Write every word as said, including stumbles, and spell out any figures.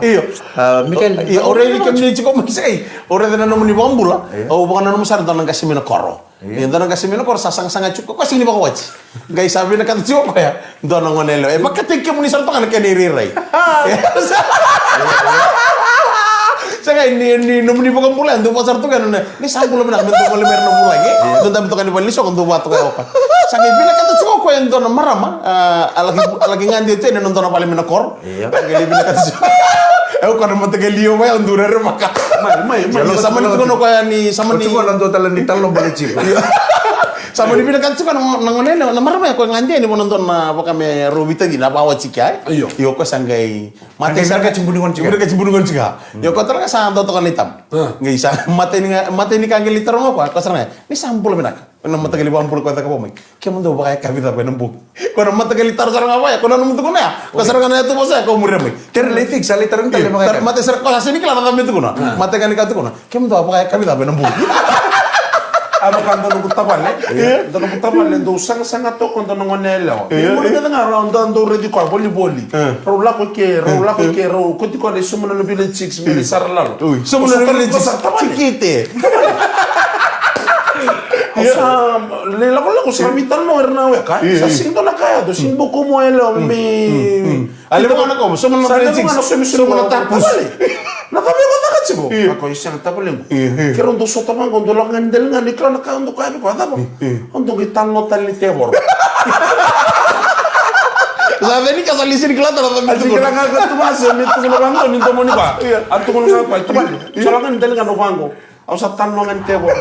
Io. Mikael, io, o raici kemuni tiko mai, sa i, o raica na nomuni vakabula. Au vakananuma sara dua na qase mai na koro. Ia dua na qase mai na koro sa sagasaga tiko, koya sega ni vakawati. Qai sa vinakata tiko koya dua na gone yalewa. E vakataki kemuni sara toka na kena irairai. Sa qai ni, ni nomuni vakabula e dau vaka sara toka na, ni sa bula vinaka me dau vale mai na vulagi. Dau dabe toka ni vale ni soko, dau vaka toka ya oka. Sa qai vinakata tiko koya e dua na marama, a laki, a laki gade tu ena dua na vale mai na koro. Io. Qai lai vinakata tiko. E o koya na mataqali io mai, au dau rerevaka. Mai, mai, mai. Io, sa mani tukuna o koya ni, sa mani. Tiko na dua tale ni talo bale tiko. Sa mani vinakata tiko na, na gone, na marama ya koya gade ni vona dua na vaka me rau veitacini, a vakawati kea. Io. Io, koya sa qai mate. Qai sa vinakati buni gone tiko. Vinakati buni gone tiko. Io, koya tale ga sa dua toka na itabu. Qai sa mate ni ga, mate ni ka qai lai taroga o koya, koya sa na, ni sa bula vinaka. Na mataqali vakabula koya cakava mai. Kemudou vakayakavi cava ena bogi? Koya na mataqali taro sara ga vaya, koya na nomu tukuna ya. Koya sara ga na yatu vosa ya, koya muria mai. Kere lai fix, a lai tarogi tale vakayakavi. Mate sara koya sa sega ni kila na cava me tukuna. Mate ga ni ka tukuna. Kemudou vakayakavi cava ena bogi? A vaka dua noqu tavale. Dua noqu tavale dau sagasaga toka dua na gone yalewa. Ia, ia. Gone kece ga rau dau, dau raici koya volivoli. Rau lako i ke, rau lako i ke, rau kauti koya lai sauma na village chicks mai Saralalo. Oi, sauma na village chicks. Tikite. Au sa lai lakolako, sa mai talanoa ira na weka. Sa sega dua na ka yaco, sega bau kau mai yalewa me. A levu ga na kau, sauma na village chicks. Sauma na tapus. Na cava iko caka tiko? Ako, e sega, tavalequ. Keirau dau sota vaqo, dau lako ga ni daliga, ni kila na ka au dau kaya vei koya, cava? Au dau qai talanoa tale ni tevoro. Sa vei ni ka sa lisi ni kila tale na cava me tukuna. Kila ga ka tukuna, se me tukuna vaqo ni domoni koya. A tukuna ga koya, tavale. Sa lako ga ni daliga na vaqo. Au sa talanoa ga ni tevoro.